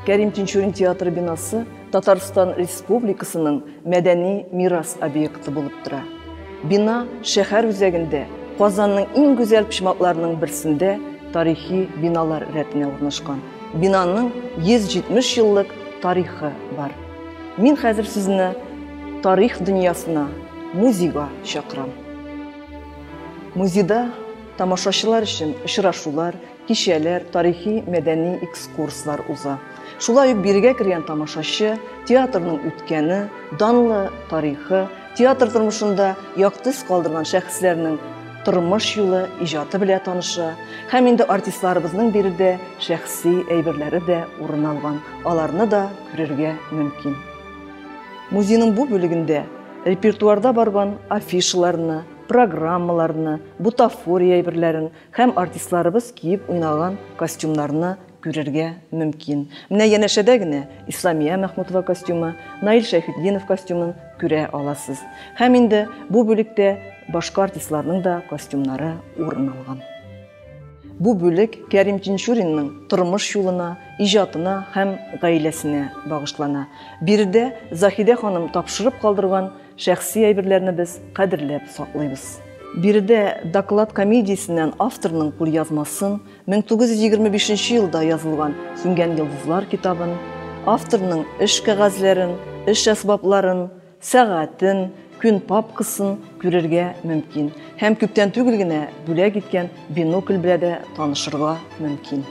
Кәрим Тинчурин театры бинасы Татарстан Республикасының мәдәни мирас объекты булып тора. Бина шәһәр үзәгендә, Казанның иң гүзәл почмакларының берсендә тарихи биналар рәтенә урнашкан. Бинаның 170 еллык тарихы бар. Мин хәзер сезне тарих дөньясына, музейга чакырам. Музейда тамашачылар өчен очрашулар, кичәләр, тарихи-мәдәни экскурслар уза. Шулай ук бирегә кергән тамашачы театрның үткәне, данлы тарихы, театр тормышында якты эз калдырган шәхесләрнең тормыш юлы, иҗаты белә таныша һәм инде артистларыбызның биредә шәхси әйберләре дә урын алган, аларны да күрергә мөмкин. Музейның бу бүлегендә репертуарда барган афишаларны, программаларны, бутафория әйберләрен һәм артистларыбыз киеп уйнаган костюмнарны күрергә мөмкин. Менә янәшәдә генә Исламия Мәхмүтова костюмы, Наил Шәйхетдинов костюмын күрә аласыз. Һәм инде бу бүлектә башка артистларның да костюмнары урын алган. Бу бүлек Кәрим Тинчуринның тормыш юлына, иҗатына һәм гаиләсенә багышлана. Биредә Заһидә ханым тапшырып калдырган Шәхси әйберләрне без кадерләп саклыйбыз. Биредә Доклад комедиясеннән авторның кулъязмасын, 1925 нче елда язылган Сүнгән йолдызлар китабын, авторның эш кәгазьләрен, эш әсбапларын, сәгатен, күн папкасын күрергә мөмкин һәм күптән түгел генә бүләк иткән бинокль белә дә танышырга мөмкин.